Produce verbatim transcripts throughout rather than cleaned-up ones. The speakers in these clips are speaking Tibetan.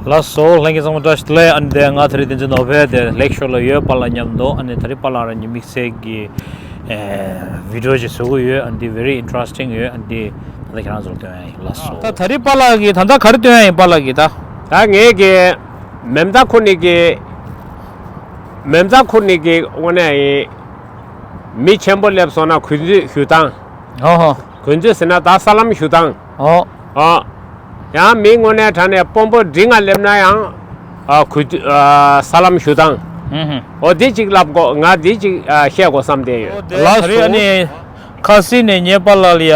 ལགས་སོ། ལྷན་རྒྱས་ཚང་མ་བཀྲ་ཤིས་བདེ་ལེགས། ཨ་ནི་དེ་ང་ད་རེས་བསྟན་འཛིན་ནོར་བྷེ་དེ་ལེག་ཤོར་ལ་ཡོད། པཱ་ལགས་མཉམ་དུ། ཨ་ནི་ད་རེས་པཱ་ལགས་རང་གི་དམིགས་བསལ་གྱི་ཨེ་བི་ཌིའོ་ཅིག་བཟོ་གི་ཡོད། ཨ་ནི་དེ་very interesting ཡོད། ཨ་ནི་དེ་ད་ལྟ་ཁྱེད་རང་ཚོར་སྟོན་ཡ་ཡིན། ལགས་སོ། ད་ད་རེས་པཱ་ལགས་ཀྱིས་ད་ལྟ་ག་རེ་སྟོན་ཡ་ཡིན། པཱ་ལགས་ཀྱིས་ད། ད་ངས་ཀྱི་མེ་མདའ་ཁུར་ནས་ཀྱི་མེ་མདའ་ཁུར་ནས་ཀྱི་དངོས་གནས་ཡིན། མི་ཆེན་པོ་སླེབས་སོང་ན་གུས་འདུད་ཞུ་སྟངས། ཨོ་ཧོ། གུས་འདུད་ཟེར་ན་ད་ས་ལམ་ཞུ་སྟངས། ཨོ། ཨོ། ཡང་མི་དངོས་གནས་དྲང་གནས་དཔོན་པོ་འབྲིང་ང་སླེབས་ན་ཡང་ཨ་གུས་འདུད་ཨ་ས་ལམ་ཞུ་སྟངས། ཧུམ་ཧུམ། ཨོ་འདི་གཅིག་ལབ་དགོས། ང་འདི་གཅིག་ཨ་བཤད་དགོས་བསམ་བསྡད་ཡོད། ཨོ་དེ་ལགས་ད་རེས་ཨ་སོ། ནི་ཁ་སང་ནས་ངས་པཱ་ལགས་ལ་ཡ་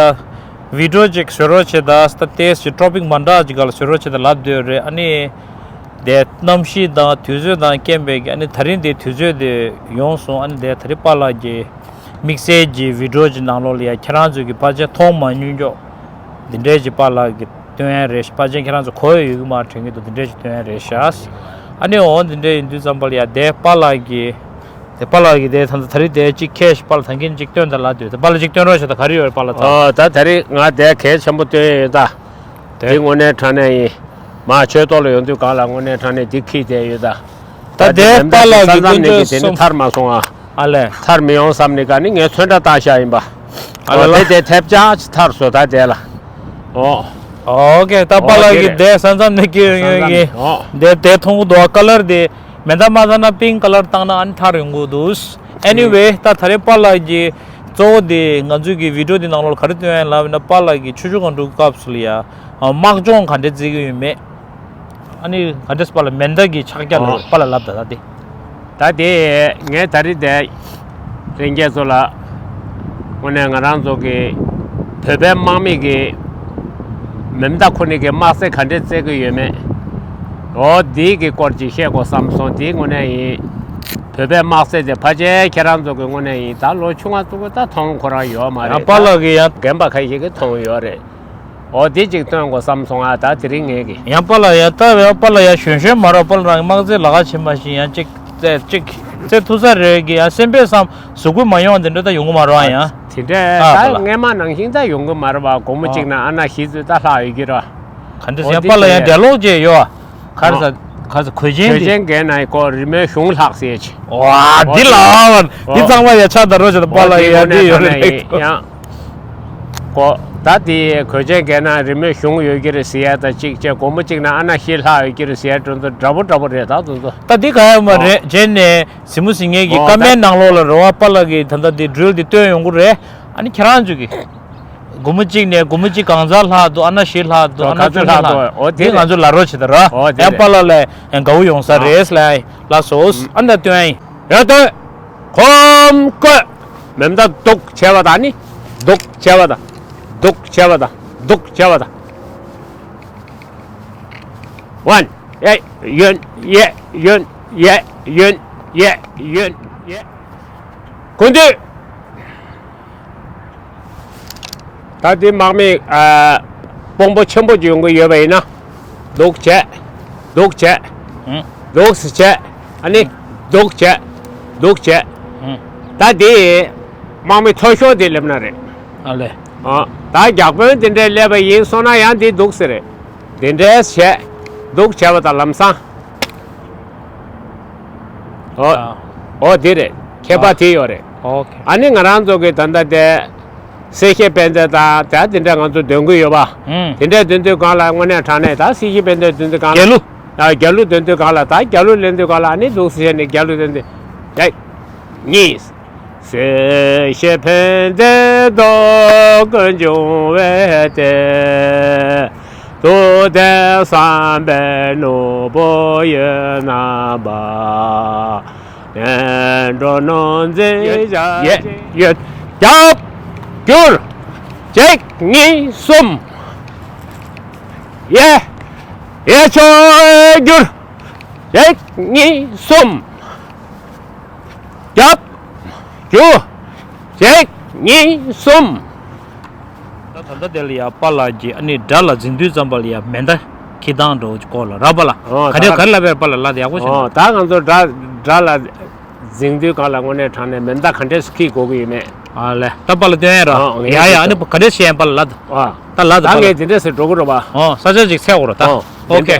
བི་ཌིའོ་ཅིག་བཟོ་རོགས་བྱེད་ད། ད་ཏེས་ཀྱི་ཊོ་པིག་མ་འདྲ་ཅིག་ག་ལ་བཟོ་རོགས་བྱེད་ད་ལབ་སྡོད་རེད། ཨ་ནི་དེ་གནམ་གཤིས་དང་དུས་ཚོད་དང་རྐྱེན་པས་ཀྱི་ཨ་ནི་ད་རིང་དེ་དུས་ཚོད་དེ་ཡོང་སོང་། ཨ་ནི་དེ་ད་རེས་པཱ་ལགས་ཀྱི་དམིགས་བསལ་གྱི་བི་ཌིའོ་ཅིག་ནང་ལོགས་ལ་ཡ་ཁྱེད་རང་ཚོས་ཀྱི་ཕལ་ཆེར་མཐོང་མ་མྱོང་ཀྱོག་འདི་འདྲའི་ཅིག་པཱ་ལགས་ཀྱི་སྟོན་ཡ་རེད། ཕལ་ཆེར་ཁྱེད་རང་ཚོ་གོ་ཡ་ཡོད་ཀྱི་མ་རེད་དྲན་གྱི་འདུག་འདི་འདྲའི་ཅིག་སྟོན་ཡ་རེད་ཤག་ཨ་ནི་འོ་འདི་འདྲའི་ཡིན་དུས་ཙམ་པ་ལ་ཡ་དེ་པཱ་ལགས་ཀྱི་དེ་པཱ་ལགས་ཀྱི་དེ་ད་ད་རེས་དེ་ཅིག་ཁྱེད་པཱ་ལགས་ད་གིན་ཅིག་སྟོན་ད་ལབ་དུས་དེ་པཱ་ལགས་ཅིག་སྟོན་རོགས་བྱེད་ད། ག་རེ་ཡོད་རེད་པཱ་ལགས་ད། ཨོ་ད་ད་རེས་ང་དེ་གལ་ཆེན་པོ་སྟོན་ཡ་ཡོད་ད། དེ་དེ་དངོས་གནས་དྲང་གནས་ཡིན། མ་ཆོས་ཐོག་ལ་ཡོང་དུས་གང་ལ་དངོས་གནས་དྲང་གནས་འདི་ཁྱི་དེ་ཡོད་ད། ད་དེ་མེ་མདའ་པཱ་ལགས་ཀྱི་ས་མཚམས་ནས་ཀྱི་དེ་ནི་ཐར་མ་སོང་ཨ། ཨ་ལས། ཐར་མི་ཡོང་བསམ་ནས་ག་ནི་ངས་ཚོན་ཁྲ་བཏགས་བཞག་ཡིན་པ། ཨ་ལས་ཨོ་ལ། དེ་དེ་ཐེབས་ཆག་ཅིག་ཐར་སོང་ད་དེ་ལ། ཨོ། ཨོ་ཀེ། ད་པཱ་ཨོ་ལགས་དེ་ཀྱི་རེད། དེ་ས་མཚམས་ནས་ཀྱི་ས་མཚམས་ནས་ཨོ། དེ་དེ་མཐོང་གི་འདུག་ཨ་ཀ་ལར་དེ་མེ་མདའ་མ་ཚང་ན་པིང་ཀ་ལར་བཏང་ན་ཨ་ནི་ཐར་ཡོང་གི་འདུག་ཨེ་ནི་ཝེ། ད་ད་རེས་པཱ་ལགས་ཀྱི་གཙོ་བོ་དེ་ང་ཚོའི་གི་བི་ཌིའོ་དེ་ནང་ལོགས་ག་རེ་སྟོན་ཡ་ལབ་ན་པཱ་ལགས་ཀྱི་ཆུ་བཞི་སྒང་དྲུག་གི་སྐབས་སུ་ལ་ཡ་དམག་སྦྱོང་ག་འདྲས་བརྩི་གི་ཡོད་མེད། ཨ་ནི་ག་འདྲས་པཱ་ལགས་མེ་མདའ་གི་ཕྱག་རྒྱ་ལ་ཨོ། པཱ་ལགས་ལབ་ད་ད་དེ། ད་དེ་ངས་ད་རེས་དེ་ལྷན་རྒྱས་ཚོ་ལ་དངོས་གནས་ང་རང་ཚོ་གི་བོད་པའི་དམག་མི་གི་མེ་མདའ་ཁུར་ནས་གི་དམག་རྩལ་ག་འདྲས་རྩེ་གི་ཡོད་མེད། ཨོ་དེའི་གི་སྐོར་ཅིག་བཤད་དགོས་བསམ་སོང་། དེའི་དངོས་གནས་ཡིན། བོད་པའི་དམག་རྩལ་དེ་ཕལ་ཆེར་ཁྱེད་རང་ཚོ་གི་དངོས་གནས་ཡིན། ད་ལོ་ཆུང་བ་ཚོ་གི་ད་མཐོང་ཁོ་རང་ཡོད་མ་རེད། ཡང་པཱ་ལགས་གི་ཡང་རྒན་པ་ཁ་ཤས་ཀྱིས་མཐོང་ཡོད་རེད། འོ་དེ་གཅིག་སྟོན་དགོས་བསམ་སོང་ཨ། ད་དེ་རིང་ངས་གི། ཡང་པཱ་ལགས་ཡང་ལྟ་བའི་པཱ་ལགས་ཡང་གཞོན་གཞོན་མ་རེད། པཱ་ལགས་རང་གི་དམག་རྩལ་ལ་ཁ་ཕྱིན་མ་ཤེས་ཡང་གཅིག་རྩེ་གཅིག་རྩེ་ཐུབ་ས་རེད་གི། ཡང་སེམས་པས་བསམ་གཟུགས་པོ་མ་ཡོང་བ་དེ་འདྲ་ད་ཡོང་གི་མ་རེད་ཡང་། དེ་འདྲ་ཨ་ད་པཱ་ལགས། སྔས་མ་ནང་བཞིན་ད་ཡོང་གི་མ་རེད་པ། དགོང་མོ་གཅིག་ན་ཨ་ན་བཞི་ཚོད་ད་ལྷག་ཡོད་ཀྱི་རེད། ག་འདྲ་འོ་ཟེར་ཡང་དེ་པཱ་ལགས་ཡང་བྱས་འདྲ་ལོག་བྱས་ཡོད་ཨ། ག་རེ་ཟ་ག་རེ་ཟ་གོས་ཆེན་གོས་དེ། ཆེན་གྱོན་ན་ཁོ་རི་མོའི་གཞུང་ལྷག་ཟེར་ཅི། ཝ་འདི་ལ་ཨ་འདི་ཨོ། གཙང་མ་ཡ་ཆ་ད་རོ་བྱས་ད་པཱ་ལགས་ཡ་འདི་ཡོད་རེད། ཡང་ཀོ། ད་དེ་གོས་ཆེན་གྱོན་ན་རི་མོའི་གཞུང་ཡོད་ཀྱི་རེད་ཟེར་ཡ་ད་གཅིག་བྱས་དགོང་མོ་གཅིག་ན་ཨ་ན་ཤི་ལྷག་ཡོད་ཀྱི་རེད་ཟེར་ཡ་དེ་ཚོ་འདྲ་པོ་འདྲ་པོ་རེད་ད་དེ་ཚོ། ད་འདི་ག་ཡོད་མ་རེད་བྱས་ནས་གཟིགས་མོ་གཟིགས་མཁན་གྱི་ཨོ་ཀ་མེན་ནང་ལོགས་ལ་རེད་པ། པཱ་ལགས་ཀྱིས་ད་ལྟ་འདི་ཌི་རིལ་འདི་སྟོན་ཡོང་གི་རེད། ཨ་ནི་ཁྱེད་རང་ཚོ་གི་དགོང་མོ་གཅིག་ནས་དགོང་མོ་གཅིག་གང་ཚ་ལྷག་འདུག་ཨ་ན་ཤི་ལྷག་འདུག་ཨ་ན་ཆུང་ཆུང་ལྷག་འདུག་ཨོ་དེ་འདི་ང་ཚོ་ལ་རོགས་བྱེད་ད་ར། ཨོ་དེ་ཡང་པཱ་ལགས་ལ་ཡང་དགའ་བོ་ཡོང་ས་རེད་ལ། ལགས་སོ། ཨ་ནི་ད་སྟོན་ཡ་ཡིན། ཡ་སྟོན། ཁོམ་བསྐོས། མེ་མདའ་འདུག་བྱས་པ་དང་ནི། འདུག་བྱས་པ་དང་། འདུག་བྱས་པ་དང་། འདུག་བྱས་པ་དང་། ཝན། ཡེ་ཡོན། ཡེ་ཡོན། ཡེ་ཡོན། ཡེ་ཡོན། ཡེ། གུས་འདུད། ད་འདི་དམག་མི་ཨ་དཔོན་པོ་ཆེན་པོ་ཅིག་ཡོང་གི་ཡོད་པ་ཡིན་ན། འདུག་བྱས། འདུག་བྱས། ཨང་། འདུག་སེ་བྱས། ཨ་ནི། ཨང་། འདུག་བྱས། འདུག་བྱས། ཨང་། ད་འདི་དམག་མི་མཐོ་ཤོས་དེ་སླེབས་ན་རེད། ཨ་ལས། ཨ། ད་རྒྱག་དཔོན་དེ་འདྲས་སླེབས་པ་ཡིན་སོང་ན་ཡང་འདི་འདུག་སེ་རེད། དེ་འདྲས་བྱས། འདུག་བྱས་པ་དང་ལམ་སང་། ཨོ། ཨ། ཨོ་དེ་རེད། ཁྱད་པར་ཨ། དེ་ཡོད་རེད། ཨོ་ཁེ། ཨ་ནི་ང་རང་ཚོ་གི་ད་ལྟ་དེ། སེར་བྱེས་དཔལ་ལྡན་དང་ད་དེ་འདྲ་ང་ཚོ་འདོན་གི་ཡོད་པ། ཨུམ། དེ་འདྲ་འདོན་དུས་སྒང་ལ་དངོས་གནས་དྲང་གནས་ད་སེར་བྱེས་དཔལ་ལྡན་འདོན་དུས་སྒང་ལ། རྒྱལ་གླུ། ཨ་རྒྱལ་གླུ་འདོན་དུས་སྒང་ལ་ད་རྒྱལ་གླུ་ལེན་དུས་སྒང་ལ་ཨ་ནི་འདུག་སེ་བྱས་ནས་རྒྱལ་གླུ་འདོན་དུས། ཡ། གཉིས། སེར་བྱེས་དཔལ་ལྡན་སྟོབས་ཀུན་འབྱུང་བའི་སྟེང་། ཐུབ་བསྟན་བསམ་པའི་ནོར་བུ་ཡོད་རྣམ་པ། ལན་གྲོ་ནོར་འཛིན་བྱ། ཡེ་ཡོད། རྒྱབ་བསྒྱུར། གཅིག་གཉིས་གསུམ། ཡེ་ཡེ་ཆོས་བསྒྱུར། གཅིག་གཉིས་གསུམ། རྒྱབ་བསྒྱུར། གཅིག་གཉིས་གསུམ། ད་ད་ལྟ་དེ་ལ་ཡ་པཱ་ལགས་ཀྱིས་ཨ་ནི་དགྲ་ལ་འཛིང་དུས་ཙམ་པ་ལ་ཡ་མེ་མདའ་འཁྱེར་སྟངས་འདྲ་བོ་སྐོར་ལ་ར་པཱ་ལགས། ཨོ་ག་འདྲ་ད་ག་རེ་ལབ་པའི་པཱ་ལགས་ལ་ཡག་པོ་བྱུང་། ཨོ་ད་ང་ཚོ་དགྲ་དགྲ་ལ་འཛིང་དུས་སྒང་ལ་དངོས་གནས་དྲང་གནས་མེ་མདའ་ག་འདྲས་སུ་འཁྱེར་དགོས་ཀྱི་ཡོད་མེད། ཨ་ལས། ད་པཱ་ལགས་སྟོན་ཡ་ར། ཨོ་ཡ་ཡ་ཨ་ནི་ག་འདྲས་བཤད་པཱ་ལགས་ལབ་ད། ཨ་ད་ལབ་ད་ད་པཱ་ངས་ལགས། དེ་འདྲས་སུ་འགྲོ་གི་རེད་པ། ཨོ་ས་ཆ་ཅིག་འཚོལ་དགོས་རེད་ད། ཨོ་ཨོ་ཁེ།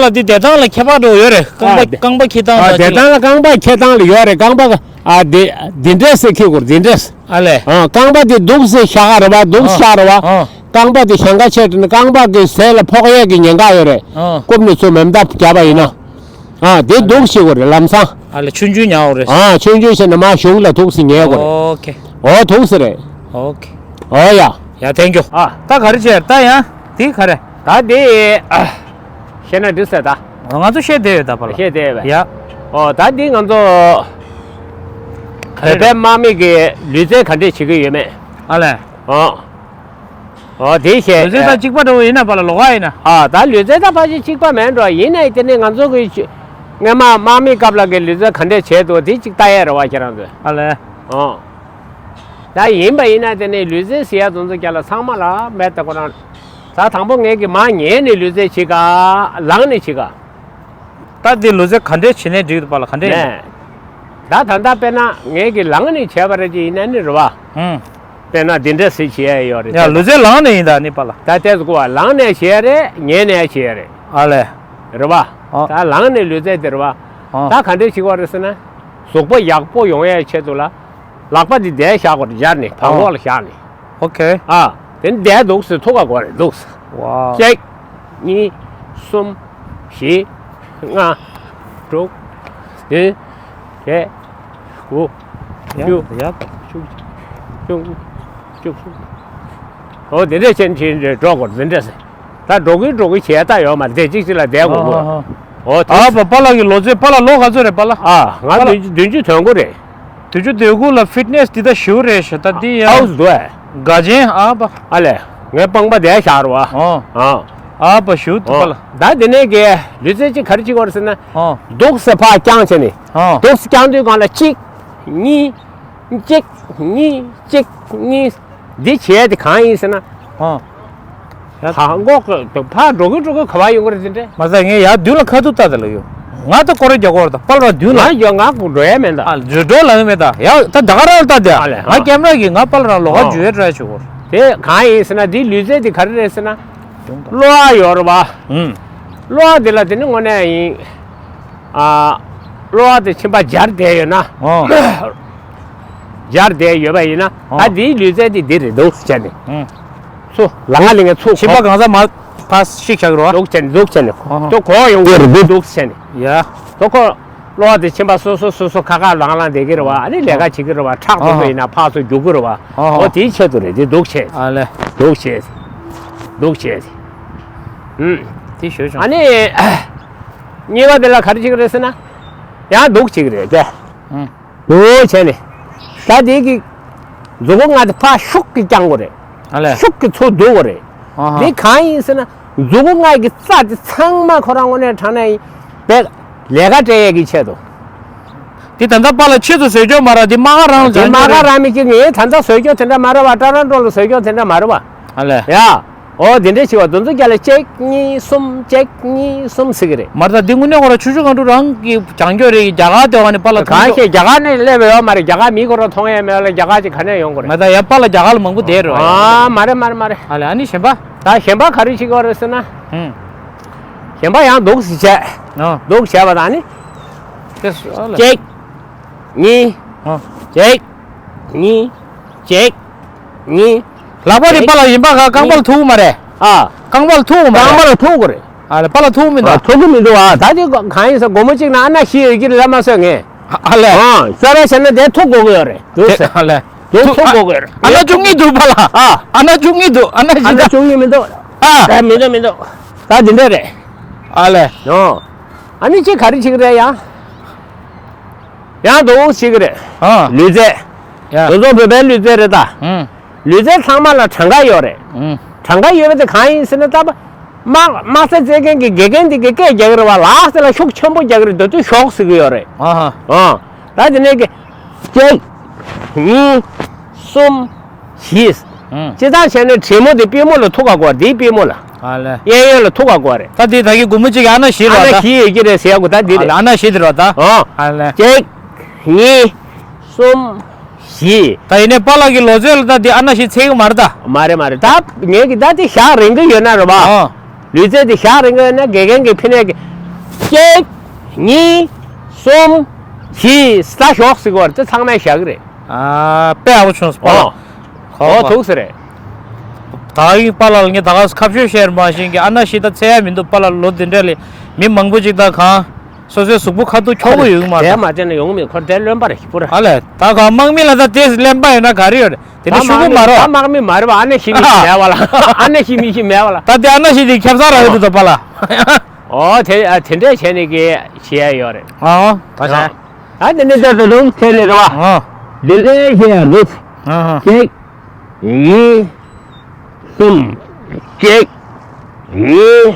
ལགས། འདི་བསྡད་སྟངས་ལ་ཁྱད་པར་འདྲ་བོ་ཡོད་རེད། རྐང་པ། ཨ། རྐང་པ་འཁྱེར་སྟངས། ཨ། དང་བསྡད་སྟངས་ལ། རྐང་པ་འཁྱེར་སྟངས་ལ་ཡོད་རེད། རྐང་པ། ཨ། འདི་འདི་འདྲས་སེ་འཁྱེར་དགོས། འདི་འདྲས། ཨ་ལས། ཨ། རྐང་པ་འདི་འདུག་སེ་བཞག་རེད་བ། འདུག་སེ། ཨ། བཞག་རེད་བ། ཨ། རྐང་པ་འདི་ཞེང་ཁ་ཆེ་དྲགས་ན་རྐང་པ་གི་ཟས་ལ་ཕོག་ཡས་ཀྱི་ཉེན་ཁ་ཡོད་རེད། ཨ། རྐུབ་ནས་ཚུར་མེ་མདའ་བརྒྱབ་པ་ཡིན་ན། ཨ། དེ་འདུག་སེ་བྱེད་དགོས་རེད། ལམ་སང་། ཨ་ལས། ཆུང་ཆུང་ཉར་དགོས་རེད། ཨ། ཆུང་ཆུང་བྱས་ནས་མར་གཞུང་ལ་འདུག་སེ་ཉར་དགོས་རེད། ཨོ་ཁེ། ཨོ། འདུག་སེ་རེད། ཨོ་ཁེ། ཨོ་ཡ། ཡ། ཐེང་ཀིའུ། ཨ། ད་ག་རེ་བྱས། ད་ཡང་དེ་ག་རེ། ད་དེ། ཨ། བཤད་ན་འགྲིག་ས། ད་ང་ཚོ་བཤད་བསྡད་ཡོད། ད་ཕར་ལ་བཤད་བསྡད་ཡོད་པས། ཡ། ཨོ། ད་འདི་ང་ཚོ་ག་རེ་བོད་པའི་དམག་མི་གི་ལུས་རྩལ་ག་འདྲས་བྱེད་ཀྱི་ཡོད་མེད། ཨ་ལས། ཨོ། ཨོ། དེ་བཤད། ལུས་རྩལ་དང་གཅིག་པ་འདྲ་བོ་ཡིན་ན། ཕར་ལ་ལོགས་ཀ་ཡིན་ན། ཨ། ད་ལུས་རྩལ་དང་ཕལ་ཆེར་གཅིག་པ་མེད་འགྲོ། ཡིན་ནའི་དེ་ནི་ང་ཚོ་གི་སྔོན་མ་དམག་མི་སྐབས་ལ་གི་ལུས་རྩལ་ག་འདྲས་བྱས་འདུག། དེ་གཅིག་ལྟ་ཡས་རེད་བ། ཁྱེད་རང་ཚོས། ཨ་ལས། ཨོ། ད་ཡིན་པ་ཡིན་ན་དེ་ནི་ལུས་རྩལ་ཟེར་ཡ་དེ་ཚོ་རྒྱ་ལ་ཚང་མ་ལ་མེད། ད་ཁོ་རང་། ད་དང་པོ་ངས་ཀྱི་མར་ཉལ་ནས་ལུས་རྩལ་བྱེད་ག། ལངས་ནས་བྱེད་ག། ད་འདི་ལུས་རྩལ་ག་འདྲས་བྱེད་ནས་འགྲིག་འདུག། ཕར་ལ་ག་འདྲས་ཡིན། ནས། ད་ད་ལྟ་དཔེར་ན་ངས་ཀྱི་ལངས་ནས་བྱས་པ་རེད་ཅེས་ཡིན་ན་ནི་རེད་བ། ཧུམ། དཔེར་ན་འདི་འདྲས་སེ་བྱེད་ཡ་ཡོད་རེད། ཡ། ལུས་རྩལ་ལངས་ནས་ཡིན། ད་ནི་ཕར་ལ། ད་ལྟས་སུ་གོ་བ། ལངས་ནས་བྱེད་ཡ་རེད། ཉལ་ནས་བྱེད་ཡ་རེད། ཨ་ལས། རེད་བ། ཨ། ད་ལངས་ནས་ལུས་རྩལ་དེ་རེད་བ། ཨ། ད་ག་འདྲས་བྱེད་དགོས་རེད་ཟེར་ན། གཟུགས་པོ་ཡག་པོ་ཡོང་ཡའི་ཆེད་དུ་ལ། ལག་པ་འདི་འདིར་བཞག་དགོས་རེད། སྦྱར་ནས་བྲང་ཁོག་ལ་བཞག་ནས། ཨོ་ཁེ། ཨ། དེ་འདིར་འདུག་སེ་ཐུག་ག་དགོས་རེད། འདུག་སེ། ཝའོ། གཅིག། གཉིས། གསུམ། བཞི། ལྔ། དྲུག། བདུན། བརྒྱད། དགུ། ཡ། བཅུ། ཡ། བཅུ། བཅུ། བཅུ། ཨོ། དེ་འདྲས་བྱས་ནས་འགྲོ་དགོས་རེད། དེ་འདྲས་སེ། ད་འགྲོ་གི་འགྲོ་གི་བྱས་ད་ཡོད་མ་རེད། གཅིག་གཅིག་ལ་བསྡད་དགོས་གོ། ཨོ། དེ། ཨ་ཕ། པཱ་ལགས་ཀྱི་ལོ་ཚད། པཱ་ལགས་ལོ་ག་ཚོད་རེད། པཱ་ལགས། ཨ། ང་བདུན་ཅུ། བདུན་ཅུ་དོན་དགུ་རེད། བདུན་ཅུ་དོན་དགུ་ལ་ཕིཊ་ནེས་འདི་ད་ཞེ་པོ་རེད་ཤག། ད་འདི་ཡང་ཨའུ་སུ་འདུག་ཨེ། དགའ་ཆེན། ཨ་ཕ། ཨ་ལས། ངའི་པང་པ་དེར་བཞག་རོགས། ཨོ། ཨ། ཨ་ཕ། ཞེ་པོ་འདུག། ཨོ། པཱ་ལགས། ད་དེ་ནས་ཀྱི་ལུས་རྩལ་གཅིག་ག་རེ་བྱེད་དགོས་རེད་ཟེར་ན། ཨོ། འདུག་སེ་ཕར་བརྐྱངས་བྱས་ནས། ཨོ། འདུག་སེ་བརྐྱངས་དུས་སྒང་ལ་གཅིག། གཉིས། གཅིག། གཉིས། གཅིག། གཉིས། འདི་བྱས་དེ་གང་ཡིན་ཟེར་ན། ཨོ། ཡ། ད་འགོག་གི་འདུག། ཕར་འགྲོ་གི་འགྲོ་གི་ག་པར་ཡོང་གི་རེད། དེ་འདྲས། མ་ཟད་ངས་ཡར་མདུན་ལ་ཁ་ཐུག་ལྟ་དེ་ལ་ཡོད། ང་ད་སྐོར་ར་རྒྱག་གི་ཡོད་རེད། ད་པཱ་ལགས་མདུན་ལ། ང་ཡོད། ང་འགྲོ་ཡ་མེད་ད། ཨ། འགྲོ་འགྲོ་ལ་ཡོད་མེད་ད། ཡ། ད་ད་ག་རང་ལ་ལྟ་དེ། ཨ་ལས། ང་ཨ་ཀེམ་ར་གིས་ང་པཱ་ལགས་རང་ལོགས་ཀ། ཨ། འཇུ་ཡའི་ཊ་རའི་བྱེད་གི་ཡོད་རེད། དེ་གང་ཡིན་ཟེར་ན། འདི་ལུས་རྩལ་འདི་ག་རེ་རེད་ཟེར་ན། གློ་བ་ཡོད་རེད་བ། ཨུམ། གློ་བ་འདི་ལ་དེ་ནི་དངོས་གནས་ཡིན། ཨ། གློ་བ་དེ་མཆིན་པ་སྦྱར་བསྡད་ཡོད་ན། ཨོ། སྦྱར་བསྡད་ཡོད་པ་ཡིན་ན། ཨོ། ད་འདིའི་ལུས་རྩལ་དེ་འདི་རེད། འདུག་སེ་བྱས་ནས། ཨུམ། ཚུར་ལ་ང་ལ་ངས་ཚུར། མཆིན་པ་གང་ས་མར་ཕར་བཤིག་བཞག་རོགས། འདུག་སེ་བྱས་ནས། འདུག་སེ་བྱས་ནས། ཨོ། དེ་གོག་ཡོང་གི་རེད། འདུག་སེ་བྱས་ནས། ཡ། དེ་ཁོ་གློ་བ་དེ་མཆིན་པ་སོ་སོ་སོ་སོ་ཁ་ཁ་ལངས་ལངས་བསྡད་ཀྱི་རེད་བ། ཨ་ནི་ལས་ཀ་བྱེད་ཀྱི་རེད་བ། ཁྲག་ཨོ་དེ་ཚོ་ཡིན་ན་ཕར་ཚུར་རྒྱུག་གི་རེད་བ། ཨོ། འོ། དེའི་ཆེད་དུ་རེད། དེ་འདུག་སེ་བྱས། ཨ་ལས། འདུག་སེ་བྱས། འདུག་སེ་བྱས། ཨུམ། དེ་ཞོད་བྱུང་། ཨ་ནི། གཉིས་པ་དེ་ལ་ག་རེ་བྱེད་ཀྱི་རེད་ཟེར་ན། ཡང་འདུག་བྱེད་ཀྱི་རེད་དེ། ཨང་། འདུག་བྱས་ནས། ད་དེ་གི་མཛུ་གུ་ལྔ་དེ་ཕར་ཤུགས་ཀྱིས་བརྐྱང་དགོས་རེད། ཨ་ལས། ཤུགས་ཀྱིས་ཚུར་བསྡུ་དགོས་རེད། ཨ་ཧ། འདི་གང་ཡིན་ཟེར་ན། མཛུ་གུ་ལྔ་གི་རྩ་དེ་ཚང་མ་ཁོ་རང་དངོས་གནས་དྲང་གནས་ཡིན་པས་ལས་ཀ་སྤྲད་ཡས་ཀྱི་ཆེད་དུ། འདི་ད་ལྟ་པཱ་ལགས་ཆེད་དུ་བཟོས་ཆོག་མ་རེད། འདི་རྨ་ཁ་རང་ལ་འདི་རྨ་ཁ་རང་མི་གཅིག་ངས་ད་ལྟ་བཟོས་ཆོག་དེ་འདྲ་མ་རེད་བ། ཊོ་རོན་ཊོ་ལ་བཟོས་ཆོག་དེ་འདྲ་མ་རེད་བ། ཨ་ལས། ཡ། ཨོ་དེ་འདྲས་བྱེད་པ་དེ་ཚོ་རྒྱ་ལ་གཅིག་གཉིས་གསུམ་གཅིག་གཉིས་གསུམ་ཟེར་གི་རེད། མ་རེད་ད། འདི་དངོས་གནས་ཁོ་རང་ཆུང་ཆུང་སྒང་དྲུག་རང་གི་སྦྱང་རྒྱུ་རེད། རྒྱ་གར་དེ་བ་ནི་པཱ་ལགས་གང་ཐུག་ཤེས་རྒྱ་གར་ནས་སླེབས་ཡོད་མ་རེད། རྒྱ་གར་མི་ཁོ་རང་མཐོང་ཡས་མེད་ལ་རྒྱ་གར་ཅིག་ག་ནས་ཡོང་དགོས་རེད། མ་ད་ཡ་པཱ་ལགས་རྒྱ་གར་ལ་མང་པོ་བསྡད་རེད། ཨ་མ་རེད་མ་རེད་མ་རེད། ཨ་ལས། ཨ་ནི་གཞན་པ། ད་གཞན་པ་ག་རེ་བྱེད་དགོས་རེད་ཟེར་ན། ཧུམ། གཞན་པ་ཡང་འདུག་སེ་བྱས། ཨ། འདུག་བྱས་པ་དང་ནི། དེ་སུ་ཨ་ལས། གཅིག་གཉིས། ཨ། གཅིག་གཉིས། གཅིག་གཉིས། ལག་པ་དེ་པཱ་ལགས་ཡིན་པ་ག་རྐང་པ་ལ་ཐུག་གི་མ་རེད། ཨ། རྐང་པ་ལ་ཐུག་གི་མ་རེད། རྐང་པ་ལ་ཐུག་གི་རེད། ཨ་ལས། པཱ་ལགས་ཐུག་མི་འདུག་ཨ། ཐུག་གི་མི་འདུག་ཨ། ད་དེ་གང་ཡིན་ཟེར་སྒོར་མོ་གཅིག་ནང་ཨ་ན་བཞི་ཡོད་ཀྱི་རེད་ལབ་མ་སོང་ངས། ཨ་ལས། ཨ། ས་ར་བྱས་ན་དེ་ཐུག་དགོས་ཀྱི་ཡོད་རེད། འདུག་ཟེར། ཨ་ལས། དེ་ཐུག་དགོས་ཀྱི་ཡོད་རེད། ཨ་ན་བཅུ་གཉིས་འདུག་པཱ་ལགས། ཨ། ཨ་ན་བཅུ་གཉིས་འདུག་ཨ་ན་བཞི་ཨ་ན་འདུག་བཅུ་གཉིས་མི་འདུག་ཨ། ཨ་མི་འདུག་མི་འདུག་ད་དེ་འདྲ་རེད། ཨ་ལས། ཨོ། ཨ་ནི་ཅིག་ག་རེ་བྱེད་ཀྱི་རེད་ཡང་། ཡང་འདུག་ཞིག་རེད། ཨ། ལུས་རྩལ། ཡ། དེ་ཚོ་བོད་པའི་ལུས་རྩལ་རེད་ད། ཨང་། ལུས་རྩལ་ཚང་མ་ལ་གྲངས་ཀ་ཡོད་རེད། ཨང་། གྲངས་ཀ་ཡོད་པ་དེ་གང་ཡིན་ཟེར་ན། ད་དམག་དམག་ས་རྩེད་མཁན་གྱི་དགེ་རྒན་དེ་གི་སྐད་རྒྱག་གི་རེད་བ། ལགས་སེ་ལ་ཤུགས་ཆེན་པོ་རྒྱག་གི་རེད། དེ་དུས་ཞོག་ཟེར་གི་ཡོད་རེད། ཨ་ཧ། ཨང་། ད་དེ་ནས་གི། གཅིག་གཉིས། གསུམ། བཞི། ཨང་། སྤྱིར་བཏང་བྱས་ན་གྲི་མོ་དེ་པུས་མོ་ལ་ཐུག་ག་དགོས་རེད། དེའི་པུས་མོ་ལ། ཨ་ལས། གཡས་གཡོན་ལ་ཐུག་ག་དགོས་རེད། ད་དེ་ད་གི་སྒོར་མོ་གཅིག་གི་ཨ་ན་བཞི་རེད་བ་ད། ཨ་ན་བཞི་ཡོད་ཀྱི་རེད་ཟེར་ཡ་གོ་ད་འདི་རེད། ཨ་ལས། ཨ་ན་བཞི་དེ་རེད་བ་ད། ཨོ། ཨ་ལས། གཅིག་གཉིས། གསུམ། བཞི། ད་ཡིན་ནའི་པཱ་ལགས་ཀྱི་ལོ་ཚོད་ལ་ད་འདི་ཨ་ན་བཞི་ཚད་ཀྱི་མ་རེད་ད། མ་རེད་མ་རེད། ད་ངས་ཀྱི་ད་འདི་ཞག་རིང་གི་ཡོད་ན་རེད་བ། ཨོ། ལུས་རྩལ་འདི་ཞག་རིང་གི་ཡོད་ན་དགེ་རྒན་གྱི་ཕི་ནས་ཀྱི། གཅིག་གཉིས། གསུམ། བཞི། ས་ཞོག་ཟེར་གི་བར་དུ་ཚང་མས་བཞག་གི་རེད། ཨ། དཔེ་ཡག་པོ་བྱུང་སོང་པཱ་ལགས། ཨོ། ཨོ་ཐུག་ས་རེད། ད་ཡིན་པཱ་ལགས་ལ་ངས་ད་ག་སུ་ཁ་ཤོ་བཤད་མ་ཤེས་ཀྱི་ཨ་ན་བཞི་ད་ཚད་ཡ་མི་འདུག་པཱ་ལགས་ལོ་འདི་འདྲ་ལས་མི་མང་པོ་ཅིག་ད་གང་། སོ་སོའི་གཟུགས་པོ་ཁ་ཐུག་འཁྱོག་པོ་ཡོད་མ་རེད། དེ་མ་བྱས་ན་ཡོང་མི་ཁོ་དེ་རློན་པ་རེད་ཞིག་པོ་རེད། ཨ་ལས། ད་ག་དམག་མི་ལ་ད་དེ་རློན་པ་ཡོད་ན་ག་རེ་ཡོད་རེད། དེ་འདྲ་ཤོག་གུ་མ་རེད། ད་དམག་མི་མ་རེད་བ། ཨ་ནེ་ཤི་མི་ཤི་མེད་བ་ལ། ཨ་ནེ་ཤི་མི་ཤི་མེད་བ་ལ། ད་དེ་ཨ་ན་ཤི་དེ་ཁྱབ་ས་ར་ཡོད་དུ་ད་པཱ་ལགས། ཨོ་དེ་ཨ་དེ་འདྲས་བྱས་ནས་གི་བྱེད་ཡ་ཡོད་རེད། ཨ་ད་བྱས། ཨ་དེ་འདྲས་ད་ད་རུང་ཁྱེད་ལས་རེད་བ། ཨ་དེ་འདྲས་བྱེད་ཡ་རེད། ཨ་ཧ། གཅིག་གཉིས། གསུམ། གཅིག་གཉིས།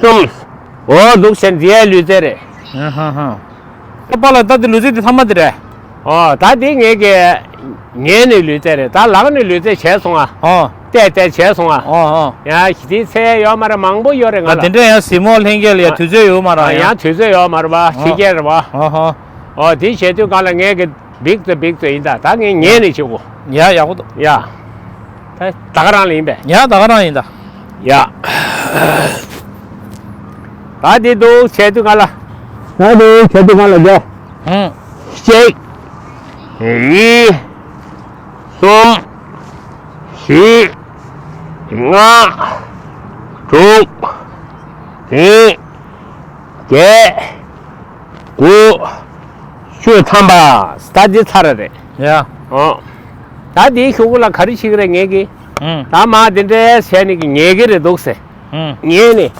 གསུམ། འོ་འདུག་བྱས་འདི་ཡའི་ལུས་རྩལ་རེད། ཨ་ཧ་ཧ། པཱ་ལགས་ད་འདི་ལུས་རྩལ་འདི་ཐ་མ་འདི་རེད། ཨོ་ད་འདི་ངས་ཀྱི་ཉལ་ནས་ལུས་རྩལ་རེད། ད་ལངས་ནས་ལུས་རྩལ་བྱས་སོང་ཨ། ཨོ། བལྟས་བལྟས་བྱས་སོང་ཨ། ཨོ་ཨོ། ཡ་ཞི་དེའི་ཚད་ཡོད་མ་རེད། མང་པོ་ཡོད་རེད་ང་ལ། ད་དེ་འདྲ་ཡང་གཟིགས་མོ་ལྷན་རྒྱས་ལ་ཡ་དུས་ཚོད་ཡོད་མ་རེད། ཡང་དུས་ཚོད་ཡོད་མ་རེད་པ། ཕྱི་རྒྱལ་རེད་པ། ཨོ་ཧོ། ཨོ་དེ་བྱས་དུས་གང་ལ་ངས་ཀྱི། འབིག་ཙེ་འབིག་ཙེ་ཡིན་ད། ད་ངས་ཉལ་ནས་བྱེད་དགོས། ཡ་ཡག་པོ་འདུག་ཡ། ད་ད་ག་རང་ལ་ཡིན་པས། ཡ་ད་ག་རང་ཡིན་ད། ཡ། ད་འདི་འདུག་བྱས་དུས་ག་ལ། ད་འདི་བྱས་དུས་ག་ལ་འགྲོ། ཧུང་། གཅིག་གཉིས། གསུམ། བཞི། ལྔ། དྲུག་བདུན། བརྒྱད། དགུ། བཅུ་ཐམ་པ། ད་འདི་ཚར་རེད། ཡ། ཨོ། ད་འདིའི་གཞུག་གུ་ལ་ག་རེ་བྱེད་ཀྱི་རེད་ངས་ཀྱི། ཨང་། ད་མ་འདི་འདྲའི་བྱས་ནས་ཀྱི་ཉལ་གྱི་རེད་འདུག་ཟེར། ཨང་། ཉལ་ནས།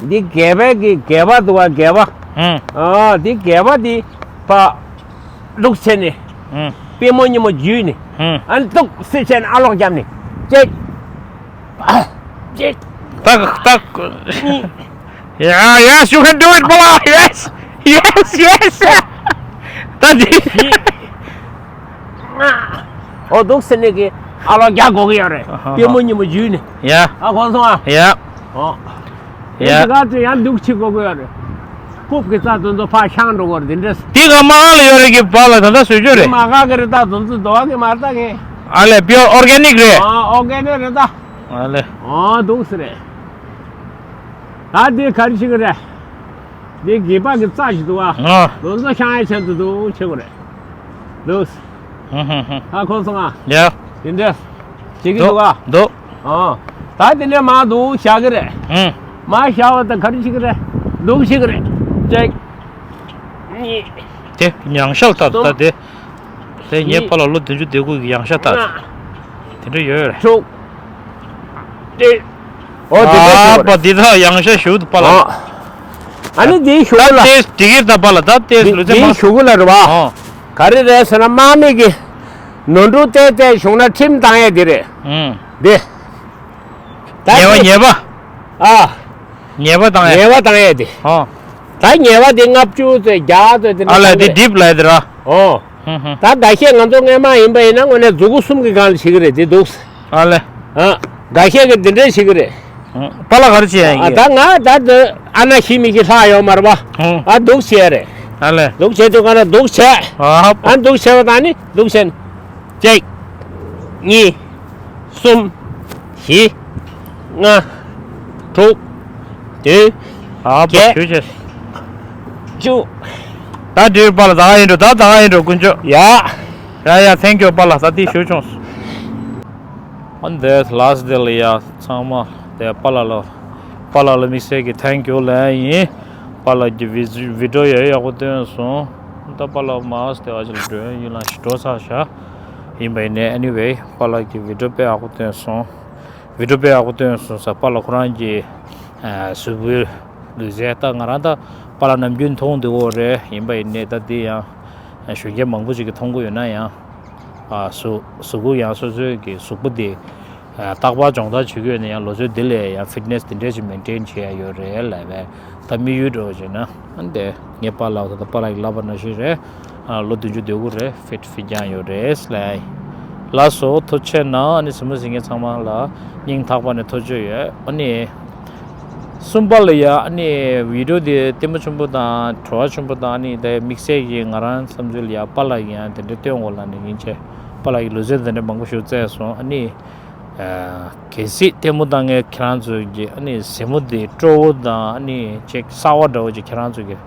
འདི་སྒལ་པའི་གི་སྒལ་པ་འདུག་བ་སྒལ་པ། ཨང་། ཨ་འདི་སྒལ་པ་འདི་ཕར་འདུག་བྱས་ནས། ཨང་། པུས་མོ་གཉིས་པོ་འཇུས་ནས། ཨང་། ཨ་འདུག་སེ་བྱས་ནས་ཨ་ལོག་བརྒྱབ་ནས། ཅེ། ཅེ། ཏག་ཏག་གཉིས། Yeah, yes, you can do it, brother. Yes, yes, yes. ད་འདི། ཨོ་འདུག་སེ་ནས་ཀྱི་ཨ་ལོག་རྒྱག་དགོས་ཀྱི་ཡོད་རེད། ཨ་ཧ་ཧ། པུས་མོ་གཉིས་པོ་འཇུས་ནས། ཡ། ཨ་གོ་སོང་ཨ། ཡ། ཨོ། ཡ། དེ་ག་ཚོད་ཡང་འདུག་བྱེད་དགོས་ཀྱི་ཡོད་རེད། རྐུབ་ཀྱི་རྩ་དེ་ཚོ་ཕར་བཤང་འགྲོ་དགོས་རེད་དེ་འདྲས། དེ་ག་མ་ག་ལ་ཡོད་རེད་ཀྱི་པཱ་ལགས། ད་ལྟ་བཟོས་ཆོག་རེད། མ་ག་གི་རེད་ད། དེ་ཚོ་འདུག་གི་མ་རེད་ད་ངས། ཨ་ལས་པིའོར་ཨོར་གེ་ནིག་རེད། ཨ་ཨོར་གེ་ནིག་རེད་ད། ཨ་ལས། ཨོ་འདུག་སེ་རེད། ད་དེ་ག་རེ་བྱེད་ཀྱི་རེད། འདི་སྒལ་པ་གི་རྩ་ཞིག་འདུག་ཨ། ཨ། དེ་ཚོ་བཤང་ཡ་ཆེད་དུ་འདུག་བྱེད་དགོས་རེད། འདུག་ཧུ་ཧུ་ཧུ། ཨ་གོ་སོང་ཨ། ཡ། དེ་འདྲས། བྱེད་ཀྱི་འདུག་ཨ། འདུག་ཨ། ད་དེ་འདྲས་མར་འདུག་བཞག་གི་རེད། ཨུ། མར་བཞག་པ་ད་ག་རེ་བྱེད་ཀྱི་རེད། འདུག་བྱེད་ཀྱི་རེད། གཅིག་གཉིས། དེ་མྱང་ཤ་ལྟར་ད་གསུམ། དེ། དེ་ངའི་བཞི། ཕ་ལ་ལོ་བདུན་ཅུ་དེ་དགུ་གི་མྱང་ཤ་ལྟར། ལྔ། དེ་འདྲ་ཡོད་རེད། དྲུག་ཨེ། ཨོ་དེ་འདྲ་ཨ་ཞིག་པ་འདི་ད་མྱང་ཤ་ཞུ་དུ་པ་ལ། ཨོ། ཨ་ནི་དེའི་གཞུག་ད་གུ་ལ། ལྟས་འདི་གིར་ད་པཱ་ལགས། ད་ལྟས་འདི་ལུས་རྩལ་དེའི་མང་། གཞུག་གུ་ལ་རེད་བ། ཨོ། ག་རེ་རེད་ཟེར་ན། དམག་མི་གི་ནོར་འཁྲུལ་ཏོག་ཙམ་བྱུང་ན་ཁྲིམས་བཏང་ཡས་དེ་རེད། ཨུམ། འདི། ད་ཉེས་པ། འདི། ཉེས་པ། ཨ། ཉེས་པ་བཏང་ཡས། ཉེས་པ་བཏང་ཡས་དེ། ཨོ། ད་ཉེས་པ་དེ་ལྔ་བཅུ་ཙམ་བརྒྱ་ཙམ་དེ་འདྲ་ཨ་ལས། བཏང་དེ་གི་རེད། སྒྲིབ་ལས་དེ་ར། ཨོ། ཧུམ་ཧུམ། ད་འགའ་ཤས་ང་ཚོ་སྔོན་མ་ཡིན་པ་ཡིན་ན་དངོས་གནས་མཛུ་གུ་གསུམ་གྱི་སྒང་ལ་བྱེད་ཀྱི་རེད་དེ་འདུག། ཨ་ལས། ཨ། འགའ་ཤས་ཀྱིས་འདི་འདྲས་བྱེད་ཀྱི་རེད། ཨ། པཱ་ལགས་ག་རེ་བྱེད་ཡ་ཡིན། ཨ། ད་ང་ད་འདི་ཨ་ན་ཤི་མི་ཤི་ལྷག་ཡོད་མ་རེད་པ། ཨ། འདུག་བྱས་རེད། ཨ་ལས། འདུག་བྱས་དུས་ག་ན་འདུག་བྱས། ཨ། ཨ། འདུག་བྱས་པ་ད་ནི་འདུག་བྱས་ནི། གཅིག། གཉིས། གསུམ། བཞི། ལྔ། དྲུག། བདུན། ཨ། བརྒྱད། བརྒྱད། བཅུ། བཅུ། ད་འདིར་པཱ་ལགས་ད་ག་ཡིན་འགྲོ། ད་ད་ག་ཡིན་འགྲོ་དཀོན་མཆོག། ཡ། ཡ་ཡ། ཐེང་ཀིའུ་པཱ་ལགས། ད་འདི་ཞུ་ཆོག་སོང་། ཨ་ནི་དེ་ལ་སི་ཊི་ཌེ་ལ་ཡ་ཚང་མ་དེ་པཱ་ལགས་ལ། པཱ་ལགས་ལ་དམིགས་བསལ་གྱི་ཐེང་ཀིའུ་ལབ་ཡིན། པཱ་ལགས་ཀྱི་བི་བི་ཌི་ཡོ་ཡག་པོ་བཏོན་སོང་། ད་པཱ་ལགས་མར་དེ་བ་ཅིག་ལ་འགྲོ་ཡིན་ལ་ཞིག་འགྲོ་ཚར་ཤག། ཡིན་པ་ཡིན་ནའི་ཨེ་ནི་ཝེ་པཱ་ལགས་ཀྱི་བི་ཌི་ཡོ་དཔེ་ཡག་པོ་བཏོན་སོང་། བི་ཌི་ཡོ་དཔེ་ཡག་པོ་བཏོན་སོང་ཟེར། པཱ་ལགས་ཁོ་རང་གི་ཨ་གཟུགས་པོའི་ལུས་རྩལ། ད་ང་རང་ད་པཱ་ལགས་ནམ་རྒྱུན་མཐོང་བསྡད་ཡོད་རེད། ཡིན་པ་ཡིན་ནའི་ད་འདི་ཡང་གཞོན་སྐྱེས་མང་པོ་ཞིག་གིས་མཐོང་གི་ཡོད་ན་ཡང་། ཨ་གཟུགས་གཟུགས་པོ་ཡང་སོ་སོའི་གི་གཟུགས་པོ་དེ་ཨ་རྟག་པར་སྦྱོང་བརྡར་བྱེད་ཀྱི་ཡོད་ན་ཡང་། ལོ་ཚོད་འདི་ལ་ཡང་ཕིཊ་ནེ་སི་དེ་འདྲས་ཞིག་མེན་ཊེན་བྱེད་ཡ་ཡོད་རེད་ལབ་པས། ད་དམིགས་ཡུལ་འདྲ་བོ་བྱས་ན། ཨ་ནི་དེ་ངའི་པཱ་ལགས་ད་ལྟ་པཱ་ལགས་ཀྱིས་ལབ་པ་ནང་བཞིན་རེད། ཨ་ལོ་བདུན་ཅུ་དོན་དགུ་རེད། ཕིཊ་ཕིཊ་རྐྱང་ཡོད་རེད་ལབ། ལགས་སོ། ཐུགས་རྗེ་གནང་། ཨ་ནི་གཟིགས་མོ་གཟིགས་མཁན་ཚང་མ་ལ་སྙིང་ཐག་པ་ནས་ཐུགས་རྗེ་ཆེ་ཡོད། ཨ་ནི་གསུམ་པ་ལ་ཡ། ཨ་ནི་བི་ཌི་ཡོ་དེ་ལྟད་མོ་ཆེན་པོ་དང་བྲོ་བ་ཆེན་པོ་དང་། ཨ་ནི་དེ་དམིགས་བསལ་གྱིས་ང་རང་བསམ་ཚུལ་ལ་ཡ་པཱ་ལགས་ཀྱིས་ཡང་དེ་འདྲ་སྟོན་དགོས་ལབ་ནས་ཡིན་ཆེ། པཱ་ལགས་ཀྱིས་ལུས་རྩལ་དེ་འདྲ་མང་པོ་ཞིག་རྩེས་སོང་། ཨ་ནི་ཨ་གལ་སྲིད་ལྟད་མོ་ལྟ་མཁན་ཁྱེད་རང་ཚོ་གིས་ཨ་ནི་གཟིགས་མོ་དེ་སྤྲོ་བོ་དང་། ཨ་ནི་ཅིག་གསར་བ་འདྲ་བོ་ཅིག་ཁྱེད་རང་ཚོ་གིས།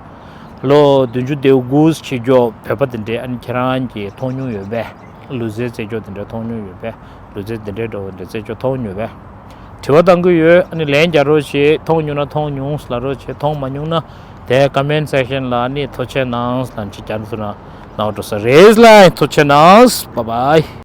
ལོ་བདུན་ཅུ་དོན་དགུ་བྱེད་རྒྱུ་བོད་པ་དེ་འདྲས་ཨ་ནི་ཁྱེད་རང་གིས་མཐོང་མྱོང་ཡོད་པས། ལུས་རྩལ་རྩེད་རྒྱུ་དེ་འདྲས་མཐོང་མྱོང་ཡོད་པས། ལུས་རྩལ་དེ་འདྲས་འདྲ་བོ་འདྲ་རྩེད་རྒྱུ་མཐོང་མྱོང་བས། དྲི་བ་བཏང་གི་ཡོད། ཨ་ནི་ལན་རྒྱག་རོགས་བྱེད། མཐོང་མྱོང་ན་མཐོང་མྱོང་ལབ་རོགས་བྱེད། མཐོང་མ་མྱོང་ན་དེ་ཀོ་མེན་སེག་ཤན་ལ་ཨ་ནི་ཐུགས་རྗེ་གནང་ལབ་ཅིག་རྒྱག་ཐུབ་ན་གནང་རོགས་ཟེར་རེད་ལ། ཐུགས་རྗེ་གནང་། བཱའི་བཱའི།